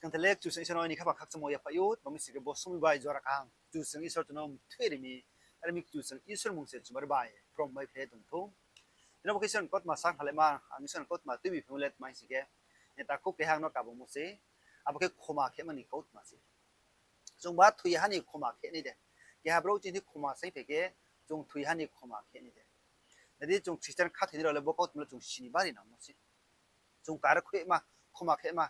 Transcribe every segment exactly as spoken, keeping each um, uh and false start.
Ang tele Kchusoyang Isor no aini khaphang khakchangmo yaphaih ou, tma mi sing khe bo somoing bai jora kaham Kchusoyang Isor chung no mthui ri mi, are mi Kchusoyang Isor mmung se chumari bai prom bai phe tong thou. Tini bo khe Isor ni kautma sa khnalaima, ang Isor ni kautma tuibi phimo le tma hing sing khe, takhu keha ang no kabangmo se, abo khe khoma khemani kautma se. Chung ba thoi ha ni khoma khe nai de? Keha brouh chini thing khoma saing phai khe, chung thoi ha ni khoma khe nai de? Nai di, chung Christian khathoinai rao le bo kautma le chung sini bari nangmo se. Chung karkhui ma, khoma khe ma,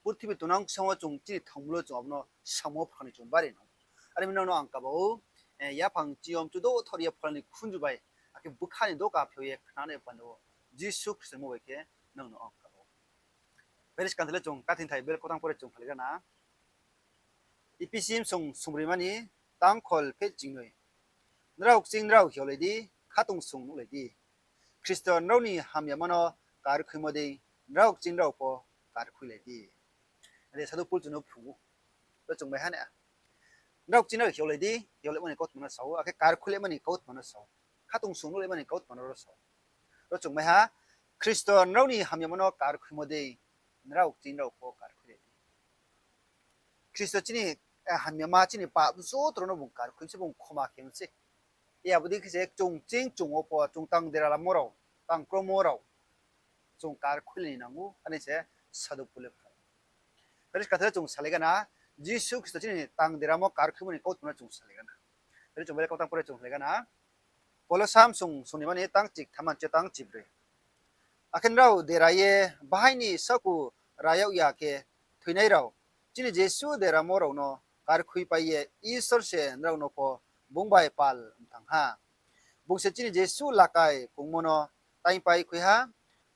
purthimbi tongnang samo chung chini thangmo le chung abo no samo phrang ni chung bari nang. Are mi nrao no ang kaba ou, yaphang chiyom chudo thor ye phola ni khunju bai, akhe bkha ni doka pheo ye khnanai panda wo Jisu Khristo ni mmung bai khe nrao no ang kaba ou. Bere skang tele chung kathing thai bel kautang pore chung khalai gana. Ephesim song sumri mani tangkhol phe chingnoi. Nrao kching nrao hiaolai di, khatungsung nuhlai di. Khristo nrao ni hamyama no karkhuimo dei, nrao kching nrao pho karkhuilai di. Are sadu Pol chung no phrung ou. Ro chung mai ha na. Nrao kching nrao hiaolai di, hiaolaimani kautma no sa ou, akhe karkhuilaimani kautma no sa ou. Khatungsung nuhlaimani kautma no ro sa ou. Ro chung mai ha, Khristo nrao ni hamyama no karkhuimo dei, nrao kching nrao pho karkhuilai di. Khristo chini hamyama, chini pap joto rao no bung karkhui se, bung khoma khe se. Abo dei khe se chung ching chung wo pho, chung tang dera lamo rao, tang kromo rao, chung karkhuilai ni nang ou, are se sadu Pol le phrung ou. Bere skang tele chung salai gana, Jisu Khristo chini tang deramo karkhuimo ni kautma no chung salai gana. Bere chung bere kautang pore chung salai gana. Kolosa song song ni mani tang chiktham man che tang chibroi. Akhe nrao dera ye bahai ni saku ra yag ya khe thoinai rao, chini jesuh deramo rao no karkhuipai ye Isor se nrao no pho bung bai pal mthang ha. Bung se chini jesuh lakai kongmo no taingpai khui ha,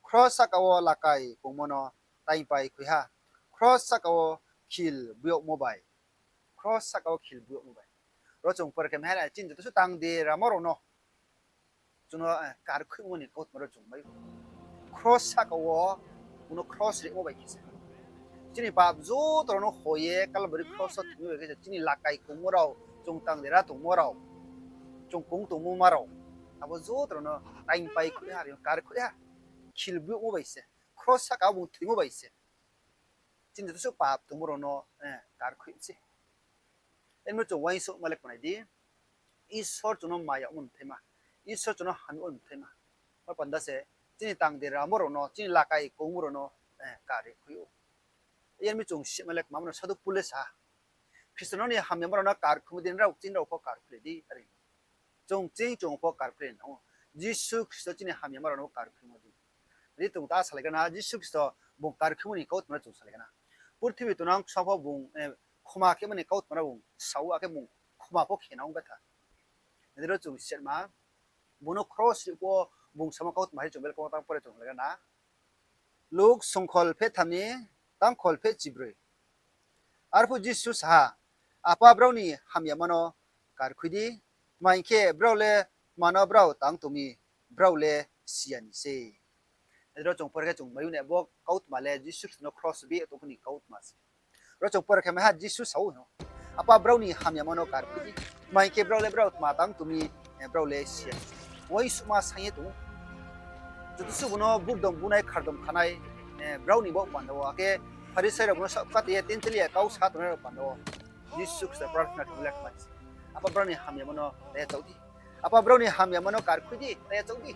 kros sahka wo lakai kongmo no taingpai khui ha, kros sahka wo khil buyagmo bai. Kros sahka wo khil buyagmo bai. Ro chung pore khe mai ha na, chini joto suh tang deramo rao no chung no karkhuimo ni kautma ro chung mai ou. Kros sahka wo bung no kros rimo bai khe se, chini pap joto rao no hoi ye Kalbari kros wo thoimo bai khe se, chini lakai kongmo rao, chung tang dera tongmo rao, chung kong tongmo ma rao, abo joto rao no taingpai khui ha, karkhui ha. Khil buyagmo bai se, kros sahka wo bung thoimo bai se chini joto suh pap tongmo rao no karkhui se. Emo chung uaingsouhma le kmanai di, Isor chung no maya ongmo mthaima, Isor chung no hamyagmo mthaima. Abo panda se chini tang deramo rao no, chini lakai kongmo rao no karkhui ou. Yar mi chung sima le kmamo no sadu Pol le sa ha, Khristo nrao ni hamyama rao no karkhuimo dei nrao kching nrao pho karkhuilai di, are. Chung ching chung pho karkhuilai nang ou. Jisu Khristo chini hamyama rao no karkhuimo dei. Ri tong ta salai gana, Jisu Khristo bung karkhuimo ni kautma no chung salai gana. Purthimbi tongnang ksa pho bung khoma khemani kautma no bung sa ou, akhe bung khoma pho khe nang ou betha. Nai di ro chung sima, bung no kros ri pho bung samo kautma hai chung bel kautang pore chung salai gana. Luk songkhol pheh tham ni tangkhol pheh chibroi. Arphuh Jisu sa ha, Apa brao ni hamyama no karkhui di, tma hing khe brao le tma no brao tang tong mi, brao le si ya ni sei. Ro chung pore khe chung mai ou na, bo kautma le Jisu Khristo no kros beh tongpho ni kautma se. Ro chung pore khe mai ha, Jisu sa ou, Apa brao ni hamyama no karkhui di, tma hing khe brao le brao tma tang tong mi, brao le si ya ni sei. Uaingsouhma saing ye tong ou. Joto suh bung no bukdom bunai khardom khanai brao ni baoh panda wo, akhe Pharisai rao bung no saohkate ye tenchali ya kau sa tongnai rao panda wo, Jisu Khristo prarthana khe le kmai se, Apa brao ni hamyama no ta yachaoh di, Apa brao ni hamyama no karkhui di, ta yachaoh di.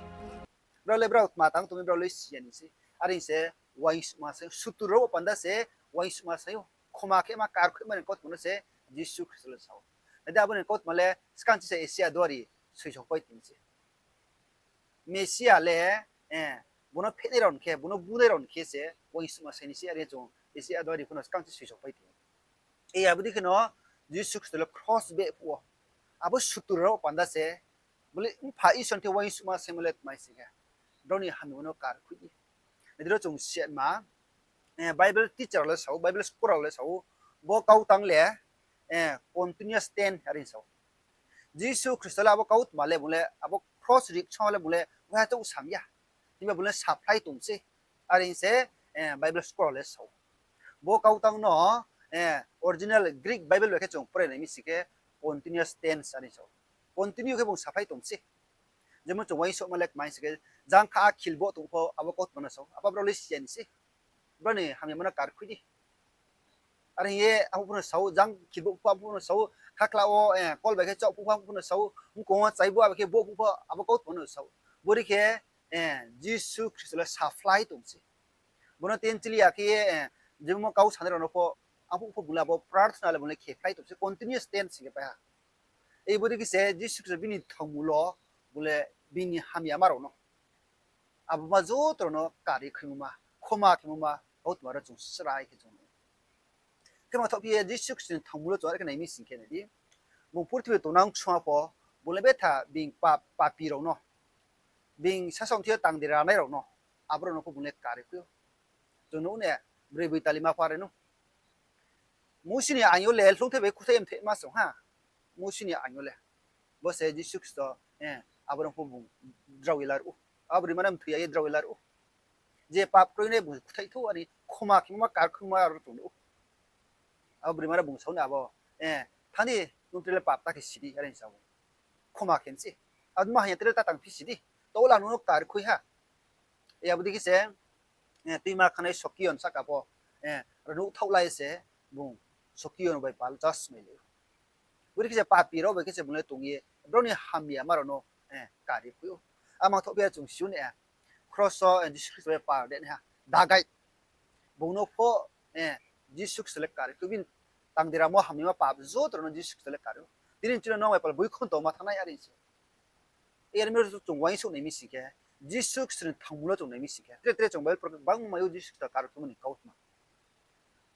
Brao le brao tma tang tong mi, brao le si ya ni sei. Are se uaingsouhma saing ou, sutur rao panda se uaingsouhma saing ou. Khoma khema karkhuima ni kautma no se Jisu Khristo le sa ou. Nai di, abo ni kautma le skang chi se Asia duari soisokpai tong se. Mesia le, bung no phehnai rao ni khe, bung no bunai rao ni khe se uaingsouhma saing ni sei, are chung Asia duari pho no skang chi soisokpai tong ou. Abo dei kheno Jisu Khristo le kros beh phuh wo, abo sutur rao panda se, bo le Mpha Isor ni thing uaingsouhma saingmo le tma hing sing khe, brao ni hamyama no karkhui di. Nai di ro chung sima, Bible teacher rao le sa ou, Bible scholar rao le sa ou, bo kautang le continuous tense are sa ou. Jisu Khristo le abo kautma le bung le abo kros ri kchang le bung le waiha chouh sam ya. Himba bung le saphlai tong se, are se Bible scholar le sa ou. Bo kautang no original Greek Bible bai khe chung pore nai mi sing khe continuous tense are sa ou. Continue khe bung saphlai tong se. Jemon chung uaingsouhma le kmai sing khe, jang kha khil bo tong pho abo kautma no sa ou, Apa brao le si ya ni sei. Brao ni hamyama no karkhui di. Are hing ye abo pho no sa ou, jang khe bo pho abo pho no sa ou, khakla wo kol bai khe chaoh phuh pho abo pho no sa ou, mkong wo chai bo abo khe bo phuh pho abo kautma no sa ou. Bodei khe Jisu Khristo le saphlai tong se. Bo no tin chili ya khe ye, jemo kau sanai rao no pho, abo pho bung le abo prarthana le bung le khephlai tong se, continuous tense khe pai ha. Bodei khe se Jisu Khristo bini thangmul wo bung le bini hamyama rao no, abo ma joto rao no kari khuimo ma, khoma khemo ma kautma rao chung srai khe chung nuh ou. Khe ma thaohphi ye Jisu Khristo ni thangmul wo chung are khe nai mi sing khe nai di, bung purthimbi tongnang song pho, bung le betha being pa-, papi rao no, being sasaoh thing yo tang dera nai rao no, abo rao no pho bung le kari khui ou. Chung nuh ne, broi boitalima pho are nou. Mousi ni aing yo le hloungthai bai khuthai mthaima song ha. Mousi ni aing yo le. Bo se Jisu Khristo, abo rao pho bung drao ye laruh ou. Abo broima no mthoi ya ye drao ye laruh ou. Je pap kroi nai bung khuthai thou, are khoma khemo ma kar khuimo ma aro chung nuh ou. Abo broima no bung sa ou ni abo, thanng di, nung tre le pap ta khe si di, are sa ou. Khoma khe se. Abo ma hing ya tre le ta tang phi si di. Tao la nung no kar khui ha. Abo dei khe se, tuima khanai Sokion sahka pho, rnuh thaoh lai se, bung Sokion bai pal chasmai le ou. Bodei khe se papi rao bai khe se bung le tong ye, brao ni hamyama rao no kari khui ou. Amang thaohphi ye chung si ou ne, kros wo Jisu Khristo bai pal de naiha, dagai. Bung no pho Jisu Khristo le kari khui ou, bini tang deramo hamyama pap joto rao no Jisu Khristo le kari ou. Tini chini no bai pal boi khonto ma thanng nai are se. Are mi ro chung uaingsouh nai mi sing khe, Jisu Khristo ni thangmul wo chung nai mi sing khe, tre tre chung Bible poro bangma mai ou Jisu Khristo kar khuimo ni kautma.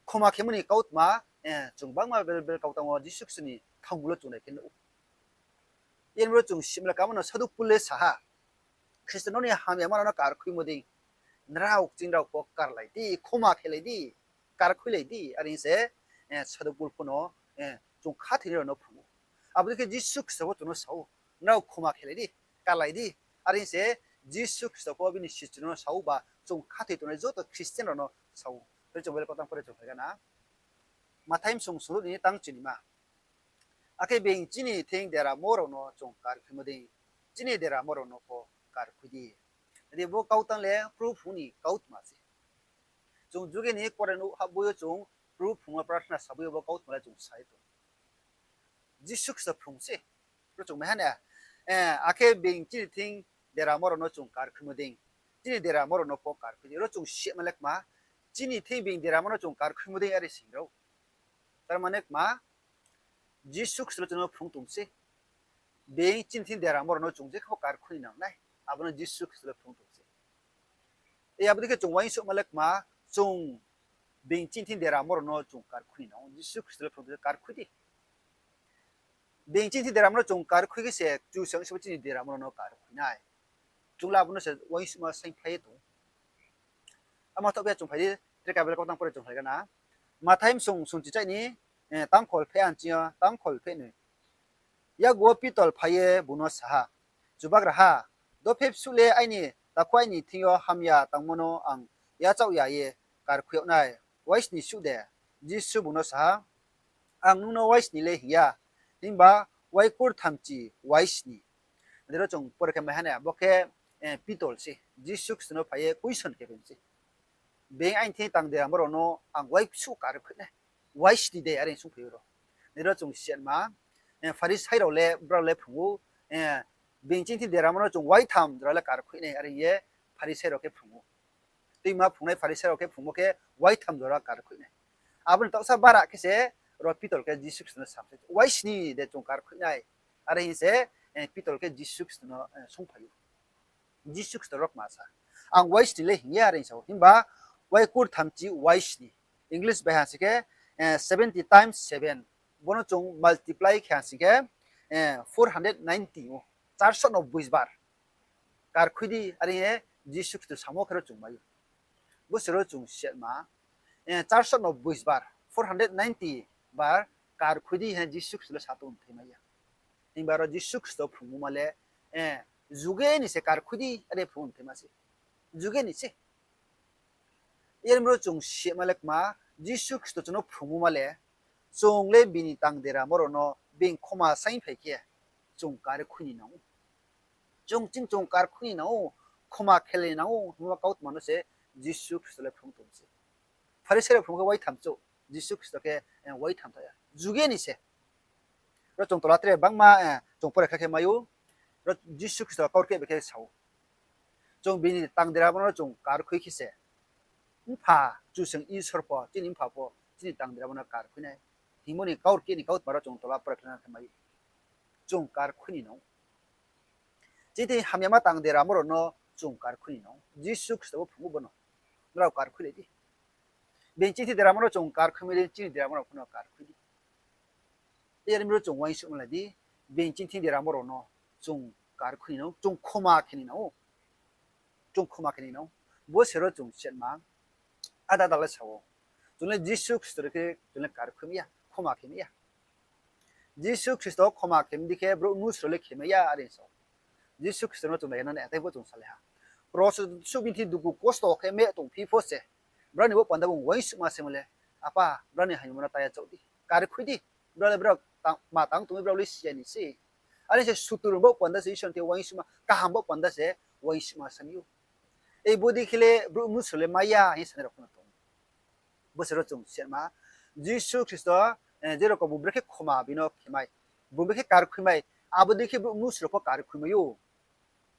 Khoma khemo ni kautma, chung bangma Bible kautang wo Jisu Khristo ni thangmul wo chung nai khe nuh ou. Are mi ro chung simla kamo no Sadhu Pol le sa ha, Khristo no ni hamyama rao no kar khuimo dei, nrao kching rao pho karlai di, khoma khelai di, kar khuilai di, are hing se, Sadhu Pol pho no, chung khathoi rao no phrung ou. Abo dei khe Jisu Khristo pho chung no sa ou, nrao khoma khelai di, karlai di, are hing se Jisu Khristo pho bini sichu rao no sa ou ba, chung khathoi tongnai joto Christian rao no sa ou. Tre chung Bible kautang pore chung phai gana. Mathai bsung sungruh ni tang chinima. Akhe being chini thing deramo rao no chung kar khuimo dei, chini deramo rao no pho kar khui di. Adi bo kautang le Probu ni kautma se. Chung juge ni kore nuh hah boi yo chung Probu phrungmo prarthana sa boi yo bo kautma le chung sai tong. Jisu Khristo phrung se. Ro chung mai ha na, akhe being chini thing deramo rao no chung kar khuimo dei, chini deramo rao no pho kar khui di. Ro chung sima le kma, chini thing being deramo no chung kar khuimo dei are sing rao. Tar mane kma, Jisu Khristo le chung no phrung tong se. Being chini thing deramo rao no chung je khe pho kar khui ni nang nai, abo no Jisu Khristo le phrung tong se. Abo dei khe chung uaingsouhma le kma, chung being chini thing deramo rao no chung kar khui ni nang ou, Jisu Khristo le phrung tong se kar khui di. Being chini thing deramo no chung kar khui khe se Kchusoyang se bo chini deramo rao no kar khui nai. Chung le abo no se uaingsouhma saingphlai ye tong ou. Amo thaoh phi ye chung phai di, tre Bible kautang pore chung phai gana. Mathai bsung sungchichai ni tangkhol pheh ha nching yo tangkhol pheh noi. Yakgu wo Pitol phai ye bung no sa ha, Chubagraha, dophe bsuh le aini takhu aini thing yo hamya tangmo no ang yachaoh ya ye kar khui yag nai, waisni suh de? Jisu bung no sa ha, Ang nung no waisni le hing ya, himba waikur thamchi waisni. Adi ro chung pore khe mai ha na, bo khe Pitol se Jisu Khristo no phai ye question khe phi se, being aini thing tang deramo rao no ang waibsuh kar khui nai, waisni de, are sungphai ou ro. Adi ro chung sima, Pharisai rao le brao le phrung ou, being chini thing deramo no chung waitham jora le kar khui nai, are hing ye Pharisai rao khe phrung ou. Tuima phrungnai Pharisai rao khe phrungmo khe waitham jora kar khui nai. Abo ni taohsa bara khe se ro Pitol khe Jisu Khristo no sa se, waisni de chung kar khui nai, are hing se Pitol khe Jisu Khristo no sungphai ou. Jisu Khristo ro kma sa, Ang waisni le hing ya, are sa ou, himba waikur thamchi waisni. English bai ha sing khe seventy times seven. Bo no chung multiply khe ha sing khe four hundred ninety ou, চারশো নব্বই বার kar khui di, are hing ye Jisu Khristo samo khe ro chung mai ou. Bo se ro chung sima, চারশো নব্বই বার, four hundred ninety bar kar khui di hing ye Jisu Khristo le sa tong mthai mai ya. Himba ro Jisu Khristo phrungmo ma le, juge ni se kar khui di are phrung mthai ma se. Juge ni se. Yar mi ro chung sima le kma, Jisu Khristo chung no phrungmo ma le, chung le bini tang deramo rao no being khoma saingphai khe, chung kar khui ni nang ou. Chung ching chung kar khui ni nang ou, khoma khe lai ni nang ou hingmo kautma no se Jisu Khristo le phrung tong se. Pharisai rao phrung khe waitham chouh, Jisu Khristo khe, eh, waitham tha ya. Juge ni se. Ro chung tola tre bangma, eh, chung pore kha khe mai ou. Ro Jisu Khristo kaurkeh bai khe sa ou. Chung bini tang deramo no chung karkhui khe se. Mpha, Kchusoyang Isor pho, chini Mpha pho, chini tang deramo no karkhui nai. Hingmo ni kaurkeh ni kautma ro chung tola pore kha khe mai ou. Chung karkhui ni nang ou. Chini hamyama tang deramo rao no chung karkhui ni nang ou. Jisu Khristo bo phrung ou bo no. Nrao karkhui lai di. Bini chini deramo no chung karkhui mai di, chini deramo rao pho no karkhui di. Yar mi ro chung uaingsouhma lai di, bini chini deramo rao no chung karkhui ni nang ou, chung khoma khe ni nang ou. Chung khoma khe ni nang ou. Bo se ro chung siatma, ada ada le sa ou. Chung le Jisu Khristo ro khe chung le karkhui mai ya, khoma khe mai ya. Jisu Khristo khoma khe mi di khe brouh mnusu rao le khe mai ya are sa ou. Jisu Khristo no chung nai nai, tei bo chung salai ha. Kros wo suh bini thing dugu kosto khe meh tongphi pho se, brao ni bo panda bung uaingsouhma se mo le, Apa, brao ni hamyama no ta ya chaoh di, karkhui di. Brao le brao tang, ma tang tong mi brao le si ya ni se. Are se sutur bo panda se Isor ni thing uaingsouhma, kaham bo panda se uaingsouhma sa mi ou. Ei bodei khe le brouh mnusu le mai ya hing sanai rao pho no tong ou. Bo se ro chung siatma, Jisu Khristo, eh, je rokom bung brekhe khoma bini no khe mai, bung brekhe karkhui mai, abo dei khe brouh mnusu rao pho karkhui mai ou.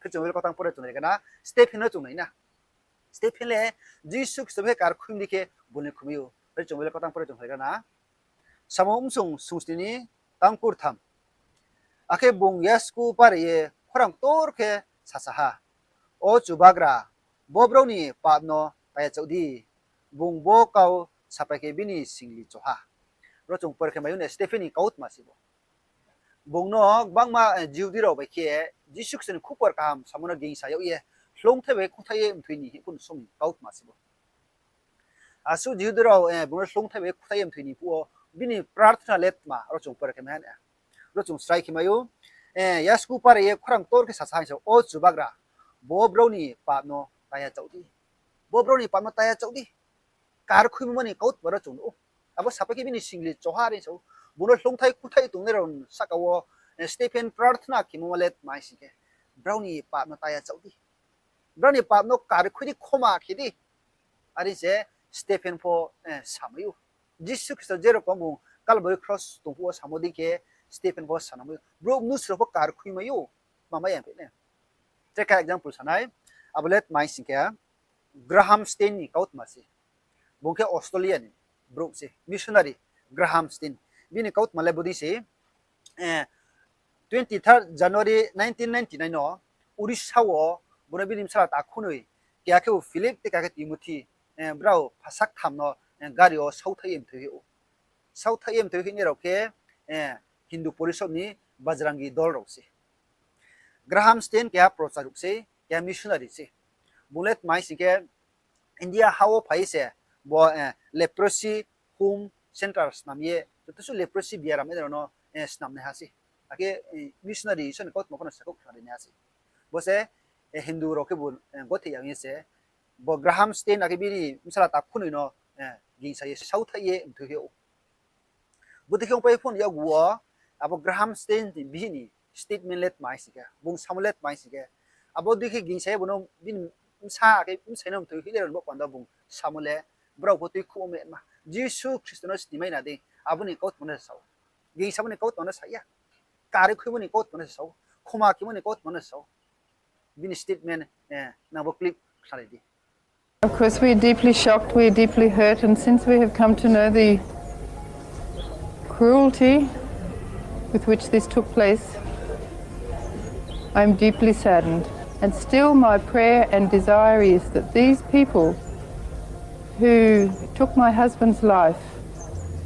Khe chung Bible kautang pore chung nai khe na, Stephen no chung nai na. Stephen le Jisu Khristo brekhe karkhui mi di khe bung le khui mai ou. Khe chung Bible kautang pore chung nai khe na, Samung bsung sungsni ni tang kurtham. Akhe bung yasku pare ye khorang ktor khe sasa ha, O Chubagra, bo brao ni pap no ta ya chaoh di. Bung bo kau sapai khe bini singli cho ha. Ro chung pore khe mai ou na, Stephen ni kautma se bo. Bung no gbangma, eh, Jihudi rao bai khe Jisu Khristo ni khupor kaham samo no gingsa yag ye, hloungthai bai khuthaih ye mthoi ni hing pho no song ni kautma se bo. Asuh Jihudi rao, eh, bung no hloungthai bai khuthaih ye mthoi ni phuh wo bini prarthana le tma, ro chung pore khe mai ha na. Ro chung srai khe mai ou, eh, yasku pare ye khorang ktor khe sasa ha hing sa, O Chubagra, bo brao ni pap no ta ya chaoh di. Bo brao ni pap no ta ya chaoh di. Karkhuimo ni kautma ro chung nuh ou. Abo sapai khe bini singli cho ha are sa ou. Bung no hloungthai khuthaih tongnai rao sahka wo, eh, Stephen prarthana khemo ma le tma hing sing khe, brao ni pap no ta ya chaoh di. Brao ni pap no karkhui di, khoma khe di. Are se Stephen pho, eh, samai ou. Jisu Khristo je rokom bung Kalbari kros tong phuh wo samo dei khe Stephen pho sanamai ou. Brouh mnusu rao pho karkhui mai ou. Tma mai ya phi ne? Tre kha example sanai. Abo le tma hing sing khe, Graham Staines ni kautma se. Bung khe Australia ni brouh se, missionary Graham Staines. Bini kautma le bodei se, eh, twenty third January nineteen ninety nine no Orissa wo bung no bini bsala takhunoi, keha khe bo Philip tei keha khe Timothy, eh, brao phasak tham no, eh, gari wo sauthaih ye mthoi ou. Sauthaih ye mthoi khe nai rao khe, eh, Hindu Porishod ni Bajrangi dol rao se. Graham Staines keha procharuh se, keha missionary se. Bung le tma hing sing khe, India ha wo phai se, bo, eh, leprosy home center snam ye, joto suh leprosy biaram nai rao no, eh, snamnaiha se. Akhe, eh, missionary Isor ni kautma pho no sakhouh khnari naiha se. Bo se, eh, Hindu rao khe bo, eh, gothe yang ye se, bo Graham Staines akhe bini bsala takhunoi no, eh, gingsa ye sauthaih ye mthoi khe ou. Bodei khe ongpai pho ni yakgu wo, abo Graham Staines ni bihih ni statement le tma hing sing khe, bung samo le tma hing sing khe, abo dei khe gingsa ye bo no bini bsa akhe bsai no mthoi khe nai rao ni bo panda bung samo le, brao pho tuikhouh wo meh ma, Jisu Khristo no snimai na dei, abo ni kautma no sa ou. Gingsamo ni kautma no sa ya. Karkhuimo ni kautma no sa ou. Khoma khemo ni kautma no sa ou. Bini statement, eh, nang bo clip khnalai di. Of course, we're deeply shocked, we're deeply hurt, and since we have come to know the cruelty with which this took place, I'm deeply saddened. And still, my prayer and desire is that these people who took my husband's life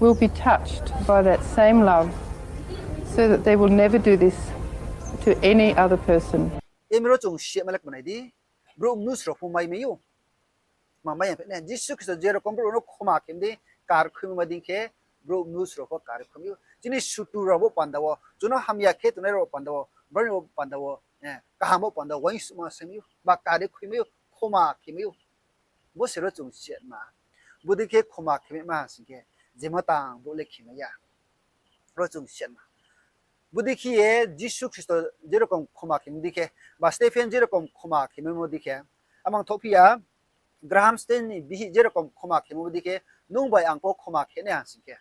will be touched by that same love, so that they will never do this to any other person. Emi ro chung siya malak manai di, brouh mnusu rao pho mai mai ou. Tma mai ya phi ne, Jisu Khristo je rokom brouh no khoma khe mi dei, karkhuimo ma dei khe, brouh mnusu rao pho karkhui mai ou. Chini sutur rao bo panda wo, chung no hamya khe tongnai rao panda wo, brao ni bo panda wo, eh, kaham bo panda wo uaingsouhma se mai ou, ba karkhui mai ou, khoma khe mai ou. Bo se ro chung siatma. Bodei khe khoma khe mai ma sing khe, jema tang brouh le khe mai ya. Ro chung siatma. Bodei khe ye Jisu Khristo je rokom khoma khe mi dei khe, ba Stephen je rokom khoma khe maimo dei khe, amang thohphi ya, Graham Staines ni bihih je rokom khoma khemo dei khe, nung bai ang pho khoma khe nai ha sing khe,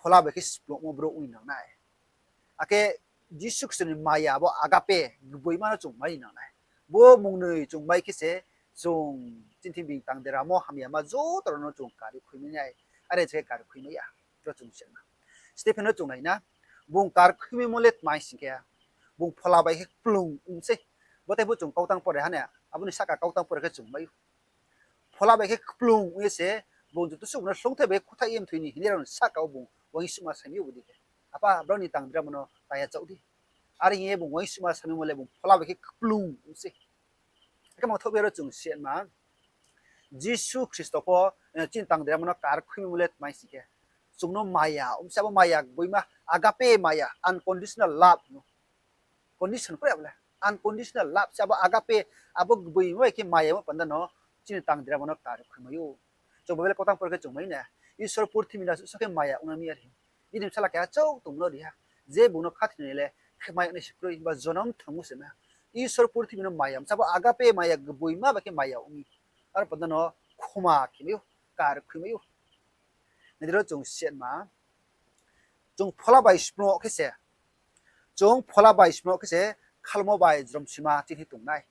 phola bai khe splungmo brouh ong ni nang nai. Akhe Jisu Khristo ni maya bo agape gboima no chung mai ni nang nai. Bo mungnoi chung mai khe se chung chini thing bini tang deramo hamyama joto rao no chung kari khuimai nai. Are se khe kari khuimai ya, ro chung sima. Stephen no chung nai na, bung kari khuimaimo le tma sing khe, bung phola bai khe kplung ong sei. Bo tei pho chung kautang pore ha na, abo ni sahka kautang pore khe chung mai ou. Phola bai khe kplung ong ye se, bung joto suh bung no slungthai bai khe khuthaih ye mthoi ni hing ye rao ni sahka wo bung uaingsouhma sami ou bo dei khe, Apa, brao ni tang deramo no ta yachaoh di. Are hing ye bung uaingsouhma samimo le bung phola bai khe kplung ong sei. Akhe mangthaoh phi ya ro chung sima, Jisu Khristo pho chini tang deramo no kari khuimaimo le tma sing khe, chung no maya ong sei, abo maya gboima, agape maya, unconditional love no. Condition kroi abo le. Unconditional love se abo agape, abo gboima bai khe mayamo panda no chini tang deramo no kari khuimai ou. Chung Bible kautang pore khe chung mai na, Isor purthimbi no asuh so khe maya ong na mi are hing. Bini bsala keha chouh tongmo no ri ha. Je bung no khathoinai le khe mai ong nai se kroi, ba jonom thangmo se mai ha. Isor purthimbi no maya, abo agape maya gboima bai khe maya ong mi. Aro panda no khoma khemai ou, kari khuimai ou. Nai di ro chung sima, chung phola bai splung khe se, chung phola bai splung khe se, khalmo bai jromsoima chini thing tong nai.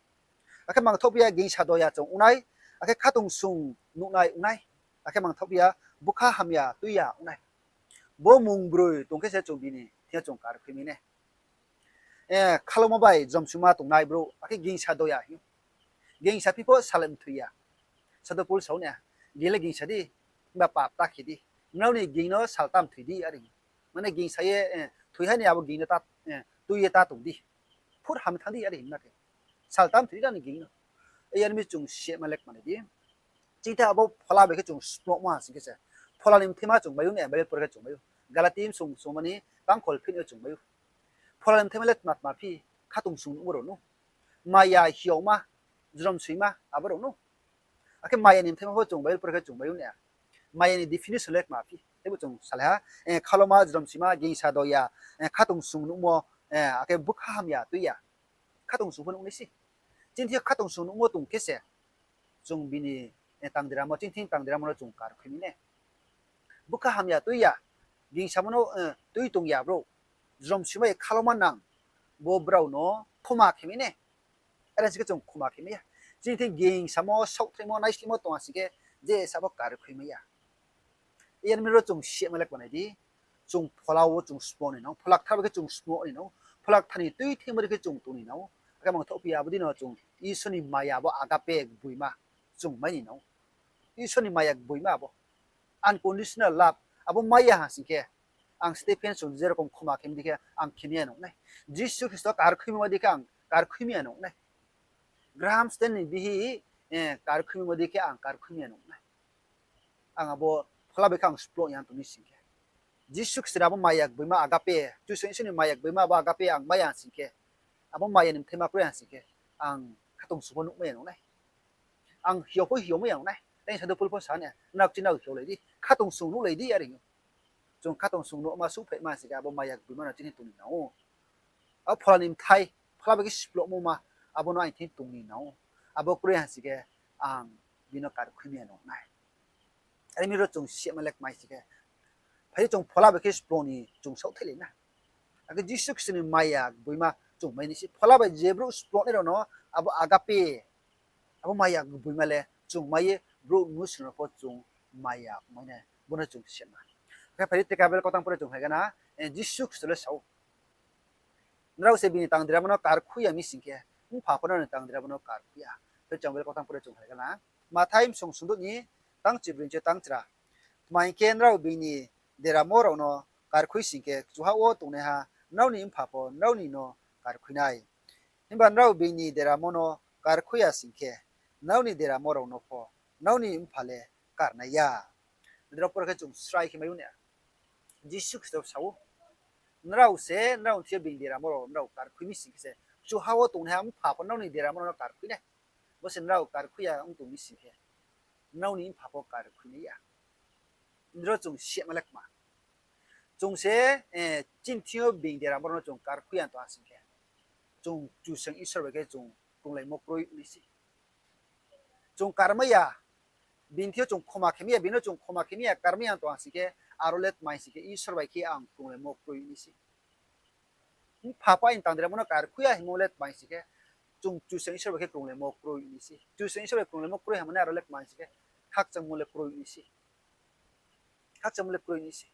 Akhe mangthaoh phi ya gingsa doya chung ong nai, akhe khatungsung nuhnai ong nai, akhe mangthaoh phi ya bkha hamya tui ya ong nai. Bo mungbroi tong khe se chung bini thing yo chung kari khuimai nai. Khalmo bai jromsoima tongnai brouh, akhe gingsa doya hing ou. Gingsa phi pho sal mthoi ya. Sadhu Paul sa ou na, ging le gingsa di, himba pap ta khe di. Nrao ni ging no sal ta mthoi di are hing. Mane gingsa ye thoi ha ni abo ging no tui ye ta tong di. Phut ham thanng di are hing na khe. Sal ta mthoi di nrao ni ging no. Yar mi chung sima le kmanai di. Chini thing abo phola bai khe chung splungmo ha sing khe se, phola ni mthaima chung mai ou na, Bible pore khe chung mai ou. Galati msung sungma ni tangkhol phit yo chung mai ou. Phola ni mthaima le tma tma phi, khatungsung nuhmo rao no, maya hiaoma, jromsoima abo rao no. Akhe maya ni mthaima pho chung Bible pore khe chung mai ou na. Maya ni definition le tma phi, teibo chung salai ha, khaloma, jromsoima, gingsa doya, khatungsung nuhmo, akhe bkha hamya tui ya. Khatungsung pho nuh nai se. Chini thing yo khatungsung nuhmo tong khe se, chung bini tang deramo, chini thing tang deramo no chung kari khuimai nai. Bkha hamya tui ya, gingsamo no tui tong ya brouh, jromsoima ye khaloma nang, bo brao no khoma khemai nai. Are sing khe chung khoma khemai ya. Chini thing gingsamo, saohthaimo, naislehmo tong ha sing khe, je sa pho kari khuimai ya. Yar mi ro chung sima le kmanai di. Chung phola wo chung splung ni nang ou, Phola Kthar bai khe chung splung ni nang ou, Phola Kthar ni tuithemo dei khe chung tong ni nang ou. Akhe mangthaoh phi ya abo dei no chung Isor ni maya abo agape gboima chung mai ni nang ou. Isor ni maya gboima abo, unconditional love, abo mai ya ha sing khe, ang Stephen sung je rokom khoma khe mi dei khe ang khe mi ya nung nai. Jisu Khristo kari khuimai dei khe ang kari khui mi ya nung nai. Graham Staines ni bihih kari khuimai dei khe ang kari khui mi ya nung nai. Ang abo phola bai khe ang splung ya tong mi sing khe, Jisu Khristo ni abo maya gboima agape, Kchusoyang Isor ni maya gboima abo agape ang mai ya sing khe, abo maya ni mthaima kroi ha sing khe, ang khatungsung pho nuhmai ya nung nai. Ang hiao pho hiaomai ya nung nai. Tei Sadhu Paul pho sa na, nrao chini nrao hiaolai di, khatungsung nuhlai di are hing ou. Chung khatungsung nuhma suhphaihma sing khe abo maya gboima no chini tong ni nang ou. Abo phola ni mthai, phola bai khe splungmo ma, abo no aini thing tong ni nang ou. Abo kroi ha sing khe, ang bini no kari khui mi ya nung nai. Are mi ro chung sima le kmai sing khe, phai di chung phola bai khe splung ni chung saohthaihlai na. Akhe Jisu Khristo ni maya gboima chung mai nai se. Phola bai je brouh splungnai rao no abo agape, abo maya gboima le chung mai ye brouh mnusu no pho chung maya ongmai nai, bo no chung sima. Akhe phai di, teka Bible kautang pore chung hai gana, Jisu Khristo le sa ou, nrao se bini tang deramo no kari khui ya mi sing khe, Mpha pho nrao ni tang deramo no kari khui ya. Khe chung Bible kautang pore chung hai gana, Mathai msung sungdouh ni tang chibroi ni tang chra. Tma hing khe, nrao bini deramo rao no kari khui sing khe, kchuha wo tongnaiha nrao ni Mpha pho nrao ni no kari khui nai. Himba nrao bini deramo no kari khui ya sing khe, nrao ni deramo rao no pho nrao ni Mpha le karnai ya. Nrao pore khe chung srai khe mai ou na. Jisu Khristo sa ou, nrao se nrao ni thing yo bini deramo rao nrao kari khui mi sing khe se, kchuha wo tongnaiha Mpha pho nrao ni deramo rao no kari khui nai. Bo se nrao kari khui ya ong tong mi sing khe, nrao ni Mpha pho kari khui nai ya. Nrao chung sima le kma. Chung se chini thing yo bini deramo rao no chung kari khui ya tong ha sing khe, chung Kchusoyang Isor bai khe chung krunglaimo kroi ong nai se. Chung karmai ya, Bini thing yo chung khoma khe mi ya, bini no chung khoma khe mi ya, karmai ya tong ha sing khe, aro le tma hing sing khe Isor bai khe ang krunglaimo kroi ni se. Mpha pha ni tangdremo no karkhui ya hingmo le tma hing sing khe, chung Kchusoyang Isor bai khe krunglaimo kroi ni se. Kchusoyang Isor bai krunglaimo kroi ha mane aro le tma hing sing khe, khakchangmo le kroi ni se. Khakchangmo le kroi ni se.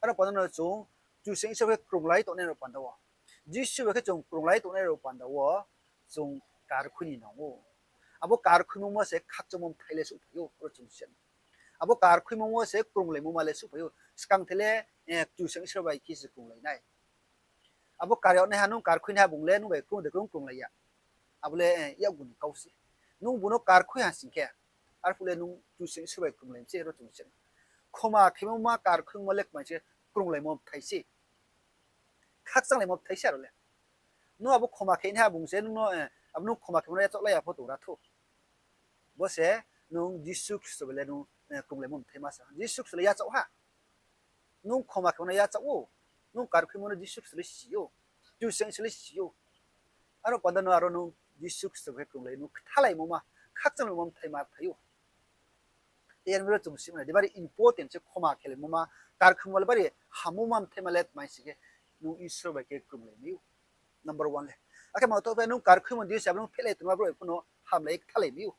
Aro panda no chung Kchusoyang Isor bai khe krunglai tongnai rao panda wo, Jisu bai khe chung krunglai tongnai rao panda wo chung karkhui ni nang ou. Abo karkhuimo ma se khakchangmo bthai le souhphai ou, aro chung si. Abo karkhuimo wo se krunglaimo ma le souhphai ou. Skang the le, eh, Kchusoyang Isor bai khe se krunglai nai. Abo kar yagnaiha nung karkhui naiha bung le nung bai krung de krung krunglai ya. Abo le, eh, yakgu ni kau se. Nung bung no karkhui ha sing khe, arphuh le nung Kchusoyang Isor bai krunglai mi se, aro chung si. Khoma khemo ma karkhuimo le tma hing sing khe krunglaimo bthai se. Khakchanglaimo bthai se aro le. Nung abo khoma khe naiha bung se nung no, eh, abo nung khoma khemo no yachaoh lai ya pho tong ra thou. Bo se nung Jisu Khristo bai le nung, eh, krunglaimo bthai ma sa. Jisu Khristo le yachaoh ha. Nung khoma khemo no yachaoh ou. Nung karkhuimo no Jisu Khristo le si ou. Kchusoyang Isor le si ou. Aro panda no aro nung Jisu Khristo bai khe krunglai, nung kthalaimo ma, khakchanglaimo bthai ma phai ou. Yar mi ro chung si mane di bari important se khoma khelaimo ma, karkhuimo le bari hammo ma bthai ma le tma hing sing khe, nung Isor bai khe krunglai mai ou. Number one le. Akhe ma tho phe nung karkhuimo di se abo nung phehlai tongma brouh bai pho no hamlai kthalai mai ou.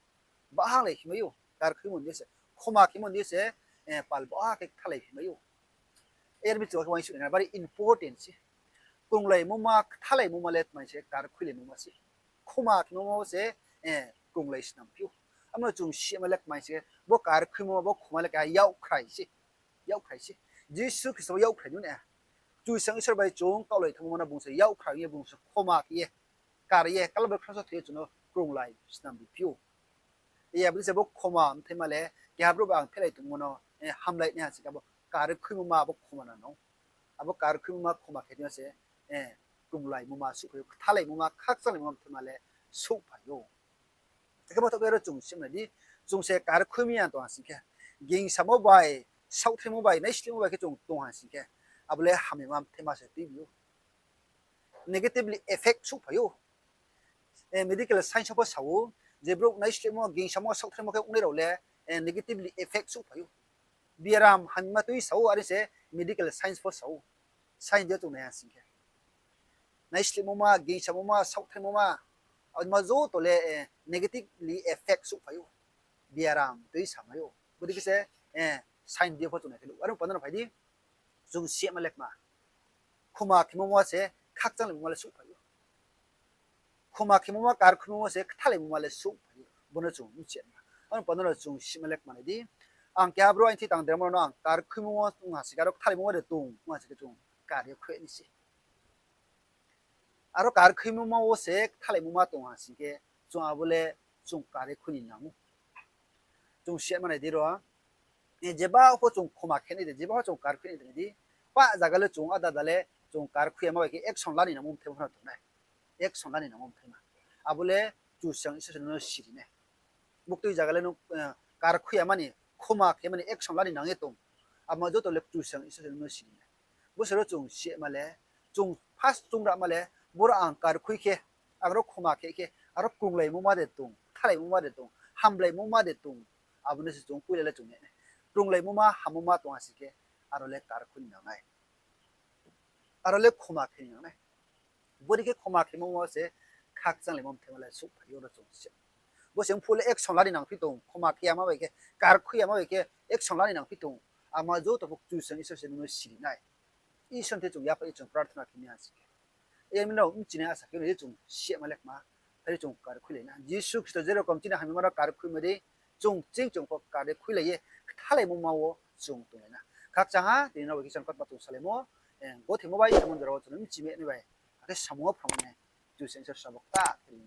Bahanglai khe mai ou, karkhuimo di se. Khoma khemo di se, eh, pal baha khe kthalai khe mai ou. Yar mi chung khe uaingsouh nai bari important se. Krunglaimo ma, kthalaimo ma le tma hing se karkhuilaimo ma se. Khoma khemo ma se, eh, krunglai snam phi ou. Amo chung si ma le tma hing se, bo karkhuimo ma, bo khoma le keha yakkhrai se. Yakkhrai se. Jisu Khristo bo yakkhrai no ne. Kchusoyang Isor bai chung kaohlai thanngmo no bung se yakkhrai ye, bung se khoma khe ye, kar ye, Kalbari kros wo thoi ye chung no krunglai snam ri phi ou. Abo dei se bo khoma bthai ma le, keha brouh bai ang phehlai tongmo no, eh, hamlai nai ha sing khe abo karkhuimo ma abo khoma no nang. Abo karkhuimo ma khoma khe tong se, eh, krunglaimo ma souhphai ou, kthalaimo ma, khakchanglaimo ma bthai ma le souhphai ou. Akhe ma tho phe ro chung si mane di, chung se karkhui mi ya tong ha sing khe, gingsamo bai, saohthaimo bai, naislehmo bai khe chung tong ha sing khe, abo le hamyama bthai ma se tuibi ou. Negatively effect souhphai ou. Eh, medical science wo pho sa ou, je brouh naislehmo, gingsamo, saohthaimo khe ongnai rao le, eh, negatively effect souhphai ou. Biaram hamyama tui sa ou, are se medical science pho sa ou. Science de chung nai ha sing khe, naislehmo ma, gingsamo ma, saohthaimo ma, abo ma joto le, eh, negatively effect souhphai ou. Biaram tui samai ou. Bodei khe se, eh, science de pho chung nai khe nuh. Aro panda no phai di, chung si ma le kma. Khoma khemo ma se khakchanglaimo ma le souhphai ou. Khoma khemo ma, karkhuimo ma se kthalaimo ma le souhphai ou. Bo no chung bchi na. Aro panda no chung si ma le kma nai di. Ang keha brouh aini thing tangdemo no ang karkhuimo ma ong ha sing khe, aro kthalaimo ma de tong ong ha sing khe chung kar ye khui ni se. Aro karkhuimo ma wo se kthalaimo ma tong ha sing khe, chung abo le chung kar ye khui ni nang ou. Chung si ma nai di ro, eh, jeba pho chung khoma khe nai de, jeba pho chung karkhui nai de nai di. Pah zaga le chung ada ada le chung karkhui yama bai khe action la ni nangmo bthai ma pho no tong nai. Action la ni nangmo bthai ma. Abo le Kchusoyang Isor se nung no siri nai. Buktui zaga le nung, eh, karkhui yama ni, khoma khe mani action la ni nang ye tong. Abo ma joto le Kchusoyang Isor se nung no siri nai. Bo se ro chung si ma le, chung first chung ra ma le, boro ang karkhui khe, ang ro khoma khe khe, aro krunglaimo ma de tong, kthalaimo ma de tong, hamlaimo ma de tong. Abo no se chung poila le chung nai nai. Krunglaimo ma, hammo ma tong ha sing khe, aro le karkhui ni nang nai. Aro le khoma khe ni nang nai. Bodei khe khoma khemo wo se khakchanglaimo bthai ma le souhphai ou ro chung si. Bo se mphuh le action la ni nang phi tong, khoma khe yama bai khe, karkhui yama bai khe, action la ni nang phi tong. Abo ma joto pho Kchusoyang Isor se nung no siri nai. Isor ni thing chung yaphaih ye chung prarthana khe mi ha sing khe, yar mi no bchi nai asa khe no ye chung si ma le kma. Phai di chung karkhuilai na. Jisu Khristo je rokom chini hamyama no karkhui ma dei, chung ching chung pho karkhuilai ye kthalaimo ma wo chung tonglai na. Khakchang ha, tini no bai khe chang kautma chung salaimo, eh, gothaimo bai samung jora wo chung no bchi mai nai bai, akhe samung wo phrang nai, Kchusoyang Isor sabo kta khe ri